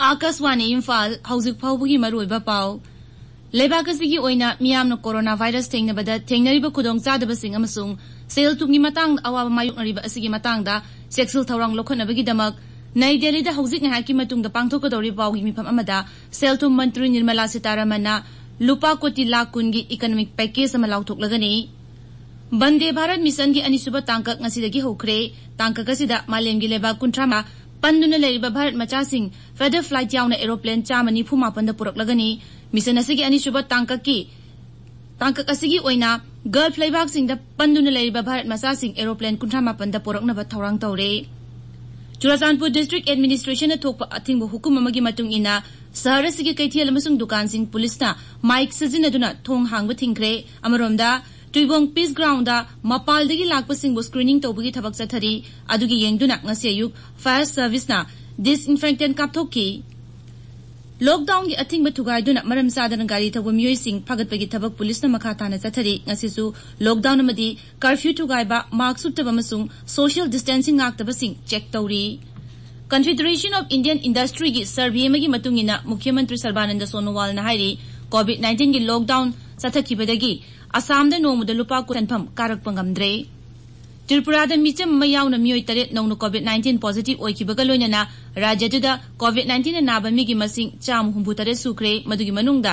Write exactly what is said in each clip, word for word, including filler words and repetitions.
ꯑꯥꯀꯥꯁꯋꯥꯅꯤ ꯏꯝꯐꯥꯜ, ꯍꯧꯖꯤꯛ ꯐꯥꯎꯕꯒꯤ ꯃꯔꯨꯑꯣꯏꯕ ꯄꯥꯎ꯫ ꯂꯩꯕꯥꯛ ꯑꯁꯤꯒꯤ ꯑꯣꯏꯅ ꯃꯤꯌꯥꯝꯅ ꯀꯣꯔꯣꯅꯥ ꯚꯥꯏꯔꯁ ꯊꯦꯡꯅꯕꯗ ꯊꯦꯡꯅꯔꯤꯕ ꯈꯨꯗꯣꯡꯆꯥꯗꯕꯁꯤꯡ ꯑꯃꯁꯨꯡ ꯁꯦꯜ ꯊꯨꯝꯒꯤ ꯃꯇꯥꯡꯗ ꯑꯋꯥꯕ ꯃꯥꯌꯣꯛꯅꯔꯤꯕ ꯑꯁꯤꯒꯤ ꯃꯇꯥꯡꯗ ꯆꯦꯛꯁꯤꯜ ꯊꯧꯔꯥꯡ ꯂꯧꯈꯠꯅꯕꯒꯤꯗꯃꯛ ꯅꯩ ꯗꯦꯜꯂꯤꯗ ꯍꯧꯖꯤꯛ ꯉꯥꯏꯍꯥꯛꯀꯤ ꯃꯇꯨꯡꯗ ꯄꯥꯡꯊꯣꯛꯀꯗꯧꯔꯤꯕ ꯄꯥꯎꯒꯤ ꯃꯤꯐꯝ ꯑꯃꯗ ꯁꯦꯜ ꯊꯨꯝ ꯃꯟꯇ꯭ꯔꯤ ꯅꯤꯔꯃꯂꯥ ꯁꯤꯇꯥꯔꯥꯃꯟꯅ ꯂꯨꯄꯥ ꯀꯣꯇꯤ ꯂꯥꯈ ꯀꯨꯟꯒꯤ ꯏꯀꯣꯅꯣꯃꯤꯛ ꯄꯦꯀꯦꯖ ꯑꯃ ꯂꯥꯎꯊꯣꯛꯂꯒꯅꯤ꯫ ꯚꯟꯗꯦ ꯚꯥꯔꯠ ꯃꯤꯁꯟꯒꯤ ꯑꯅꯤꯁꯨꯕ ꯇꯥꯡꯀꯛ ꯉꯁꯤꯗꯒꯤ ꯍꯧꯈ꯭ꯔꯦ꯫ ꯇꯥꯡꯀꯛ ꯑꯁꯤꯗ ꯃꯥꯂꯦꯝꯒꯤ ꯂꯩꯕꯥꯛ ꯀꯨꯟꯊ꯭ꯔꯥ ꯃꯉꯥ ꯄꯟꯗꯨꯅ ꯂꯩꯔꯤꯕ ꯚꯥꯔꯠ ꯃꯆꯥꯁꯤꯡ ꯐꯦꯗꯔ ꯐ꯭ꯂꯥꯏꯠ ꯌꯥꯎꯅ ꯑꯦꯔꯣꯄ꯭ꯂꯦꯟ ꯆꯥꯝꯃ ꯅꯤꯐꯨ ꯃꯥꯄꯟꯗ ꯄꯨꯔꯛꯂꯒꯅꯤ꯫ ꯃꯤꯁꯟ ꯑꯁꯤꯒꯤ ꯑꯅꯤꯁꯨꯕ ꯇꯥꯡꯀꯛꯀꯤ, ꯇꯥꯡꯀꯛ ꯑꯁꯤꯒꯤ ꯑꯣꯏꯅ ꯒꯜꯐ ꯂꯩꯕꯥꯛꯁꯤꯡꯗ ꯄꯟꯗꯨꯅ ꯂꯩꯔꯤꯕ ꯚꯥꯔꯠ ꯃꯆꯥꯁꯤꯡ ꯑꯦꯔꯣꯄ꯭ꯂꯦꯟ ꯀꯨꯟꯊ꯭ꯔꯥ ꯃꯥꯄꯟꯗ ꯄꯨꯔꯛꯅꯕ ꯊꯧꯔꯥꯡ ꯇꯧꯔꯦ꯫ ꯆꯨꯔꯥꯆꯥꯟꯄꯨꯔ ꯗꯤꯁꯇ꯭ꯔꯤꯛ ꯑꯦꯗꯃꯤꯅꯤꯁꯇ꯭ꯔꯦꯁꯟꯅ ꯊꯣꯛꯄ ꯑꯊꯤꯡꯕ ꯍꯨꯀꯨꯝ ꯑꯃꯒꯤ ꯃꯇꯨꯡ ꯏꯟꯅ ꯁꯍꯔ ꯑꯁꯤꯒꯤ ꯀꯩꯊꯦꯜ ꯑꯃꯁꯨꯡ ꯗꯨꯀꯥꯟꯁꯤꯡ ꯄꯨꯂꯤꯁꯅ ꯃꯥꯏꯛ ꯁꯤꯖꯤꯟꯅꯗꯨꯅ ꯊꯣꯡ ꯍꯥꯡꯕ ꯊꯤꯡꯈ꯭ꯔꯦ꯫ ꯑꯃꯔꯣꯝꯗ, ꯇꯨꯏꯕꯣꯡ ꯄꯤꯁ ꯒ꯭ꯔꯥꯎꯟꯗ ꯃꯄꯥꯜꯗꯒꯤ ꯂꯥꯛꯄꯁꯤꯡꯕꯨ ꯁ꯭ꯀ꯭ꯔꯤꯅꯤꯡ ꯇꯧꯕꯒꯤ ꯊꯕꯛ ꯆꯠꯊꯔꯤ꯫ ꯑꯗꯨꯒꯤ ꯌꯦꯡꯗꯨꯅ ꯉꯁꯤ ꯑꯌꯨꯛ ꯐꯥꯌꯔ ꯁꯔꯚꯤꯁꯅ ꯗꯤꯁꯏꯟꯐꯦꯛꯇꯦꯟ ꯀꯥꯞꯊꯣꯛꯈꯤ꯫ ꯂꯣꯛꯗꯥꯎꯟꯒꯤ ꯑꯊꯤꯡꯕ ꯊꯨꯒꯥꯏꯗꯨꯅ ꯃꯔꯝ ꯆꯥꯗꯅ ꯒꯥꯔꯤ ꯊꯧꯕ ꯃꯤꯑꯣꯏꯁꯤꯡ ꯐꯥꯒꯠꯄꯒꯤ ꯊꯕꯛ ꯄꯨꯂꯤꯁꯅ ꯃꯈꯥ ꯇꯥꯅ ꯆꯠꯊꯔꯤ꯫ ꯉꯁꯤꯁꯨ ꯂꯣꯛꯗꯥꯎꯟ ꯑꯃꯗꯤ ꯀꯔꯐ꯭ꯌꯨ ꯊꯨꯒꯥꯏꯕ, ꯃꯥꯛꯁ ꯎꯞꯇꯕ ꯑꯃꯁꯨꯡ ꯁꯣꯁꯤꯌꯦꯜ ꯗꯤꯁꯇꯦꯟꯁꯤꯡ ꯉꯥꯛꯇꯕꯁꯤꯡ ꯆꯦꯛ ꯇꯧꯔꯤ꯫ Confederation of Indian Industryꯒꯤ ꯁꯔꯚꯦ ꯑꯃꯒꯤ ꯃꯇꯨꯡ ꯏꯟꯅ ꯃꯨꯈ꯭ꯌ ꯃꯟꯇ꯭ꯔꯤ ꯁꯔꯕꯥꯅꯟꯗ ꯁꯣꯅꯣꯋꯥꯜꯅ ꯍꯥꯏꯔꯤ, ꯀꯣꯚꯤꯗ ꯅꯥꯏꯟꯇꯤꯟꯒꯤ ꯂꯣꯛꯗꯥꯎꯟ ꯆꯠꯊꯈꯤꯕꯗꯒꯤ ꯑꯁꯥꯝꯗ ꯅꯣꯡꯃꯗ ꯂꯨꯄꯥ ꯀꯨꯟ ꯁꯦꯟꯐꯝ ꯀꯥꯔꯛꯄ ꯉꯝꯗ꯭ꯔꯦ꯫ ꯇ꯭ꯔꯤꯄꯨꯔꯥꯗ ꯃꯤꯆꯝ ꯑꯃ ꯌꯥꯎꯅ ꯃꯤꯑꯣꯏ ꯇꯔꯦꯠ ꯅꯧꯅ ꯀꯣꯚꯤꯗ ꯅꯥꯏꯟꯇꯤꯟ ꯄꯣꯖꯤꯇꯤꯚ ꯑꯣꯏꯈꯤꯕꯒ ꯂꯣꯏꯅꯅ ꯔꯥꯖ꯭ꯌꯗꯨꯗ ꯀꯣꯚꯤꯗ ꯅꯥꯏꯟꯇꯤꯟꯅ ꯅꯥꯕ ꯃꯤꯒꯤ ꯃꯁꯤꯡ ꯆꯥꯝꯃ ꯍꯨꯝꯐꯨ ꯇꯔꯦꯠ ꯁꯨꯈ꯭ꯔꯦ, ꯃꯗꯨꯒꯤ ꯃꯅꯨꯡꯗ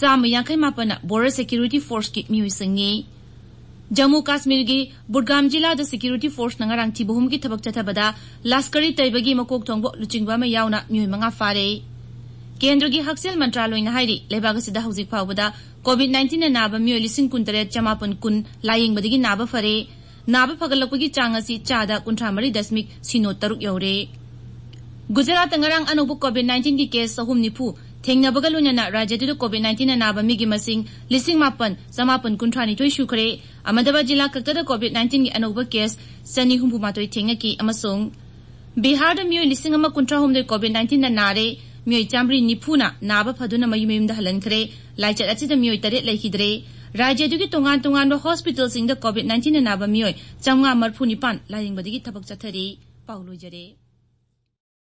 ꯆꯥꯝꯃ ꯌꯥꯡꯈꯩ ꯃꯥꯄꯟꯅ ꯕꯣꯔꯗꯔ ꯁꯦꯀ꯭ꯌꯨꯔꯤꯇꯤ ꯐꯣꯔꯁꯀꯤ ꯃꯤꯑꯣꯏꯁꯤꯡꯅꯤ꯫ ꯖꯝꯃꯨ ꯀꯥꯁꯃꯤꯔꯒꯤ ꯕꯨꯗꯒꯥꯝ ꯖꯤꯂꯥꯗ ꯁꯦꯀ꯭ꯌꯨꯔꯤꯇꯤ ꯐꯣꯔꯁꯅ ꯉꯔꯥꯡ ꯊꯤꯕ ꯍꯨꯝꯒꯤ ꯊꯕꯛ ꯆꯠꯊꯕꯗ ꯂꯁꯀꯔꯤ ꯇꯩꯕꯒꯤ ꯃꯀꯣꯛ ꯊꯣꯡꯕ ꯂꯨꯆꯤꯡꯕ ꯑꯃ ꯌꯥꯎꯅ ꯃꯤꯑꯣꯏ ꯃꯉꯥ ꯐꯥꯔꯦ꯫ ꯀꯦꯟꯗ꯭ꯔꯒꯤ ꯍꯛꯁꯦꯜ ꯃꯟꯇ꯭ꯔꯥꯂꯣꯏꯅ ꯍꯥꯏꯔꯤ, ꯂꯩꯕꯥꯛ ꯑꯁꯤꯗ ꯍꯧꯖꯤꯛ ꯐꯥꯎꯕꯗ ꯀꯣꯚꯤꯗ ꯅꯥꯏꯟꯇꯤꯟꯅ ꯅꯥꯕ ꯃꯤꯑꯣꯏ ꯂꯤꯁꯤꯡ ꯀꯨꯟꯇꯔꯦꯠ ꯆꯃꯥꯄꯟ ꯀꯨꯟ ꯂꯥꯌꯦꯡꯕꯗꯒꯤ ꯅꯥꯕ ꯐꯔꯦ꯫ ꯅꯥꯕ ꯐꯒꯠꯂꯛꯄꯒꯤ ꯆꯥꯡ ꯑꯁꯤ ꯆꯥꯗ ꯀꯨꯟꯊ꯭ꯔꯥ ꯃꯔꯤ ꯗꯁꯃꯤꯛ ꯁꯤꯅꯣ ꯇꯔꯨꯛ ꯌꯧꯔꯦ꯫ ꯒꯨꯖꯔꯥꯠꯇ ꯉꯔꯥꯡ ꯑꯅꯧꯕ ꯀꯣꯚꯤꯗ ꯅꯥꯏꯟꯇꯤꯟꯒꯤ ꯀꯦꯁ ꯆꯍꯨꯝ ꯅꯤꯐꯨ ꯊꯦꯡꯅꯕꯒ ꯂꯣꯏꯅꯅ ꯔꯥꯖ꯭ꯌꯗꯨꯗ ꯀꯣꯚꯤꯗ ꯅꯥꯏꯟꯇꯤꯟꯅ ꯅꯥꯕ ꯃꯤꯒꯤ ꯃꯁꯤꯡ ꯂꯤꯁꯤꯡ ꯃꯥꯄꯟ ꯆꯃꯥꯄꯟ ꯀꯨꯟꯊ꯭ꯔꯥ ꯅꯤꯊꯣꯏ ꯁꯨꯈ꯭ꯔꯦ꯫ ꯑꯍꯃꯗꯕꯥꯗ ꯖꯤꯂꯥ ꯈꯛꯇꯗ ꯀꯣꯚꯤꯗ ꯅꯥꯏꯟꯇꯤꯟꯒꯤ ꯑꯅꯧꯕ ꯀꯦꯁ ꯆꯅꯤ ꯍꯨꯝꯐꯨ ꯃꯥꯊꯣꯏ ꯊꯦꯡꯅꯈꯤ ꯑꯃꯁꯨꯡ ꯕꯤꯍꯥꯔꯗ ꯃꯤꯑꯣꯏ ꯂꯤꯁꯤꯡ ꯑꯃ ꯀꯨꯟꯊ꯭ꯔꯥ ꯍꯨꯝꯗꯣꯏ ꯀꯣꯚꯤꯗ ꯅꯥꯏꯟꯇꯤꯟꯅ ꯅꯥꯔꯦ꯫ ꯃꯤꯑꯣꯏ ꯆꯥꯃꯔꯤ ꯅꯤꯐꯨꯅ ꯅꯥꯕ ꯐꯗꯨꯅ ꯃꯌꯨꯝ ꯃꯌꯨꯝꯗ ꯍꯜꯍꯟꯈ꯭ꯔꯦ꯫ ꯂꯥꯏꯆꯠ ꯑꯁꯤꯗ ꯃꯤꯑꯣꯏ ꯇꯔꯦꯠ ꯂꯩꯈꯤꯗ꯭ꯔꯦ꯫ ꯔꯥꯖ꯭ꯌꯗꯨꯒꯤ ꯇꯣꯉꯥꯟ ꯇꯣꯉꯥꯟꯕ ꯍꯣꯁꯄꯤꯇꯥꯜꯁꯤꯡꯗ ꯀꯣꯚꯤꯗ ꯅꯥꯏꯟꯇꯤꯟꯅ ꯅꯥꯕ ꯃꯤꯑꯣꯏ ꯆꯥꯝꯃꯉꯥ ꯃꯔꯤꯐꯨ ꯅꯤꯄꯥꯟ ꯂꯥꯌꯦꯡꯕꯗꯒꯤ ꯊꯕꯛ ꯆꯠꯊꯔꯤ꯫ ꯄꯥꯎ ꯂꯣꯏꯖꯔꯦ꯫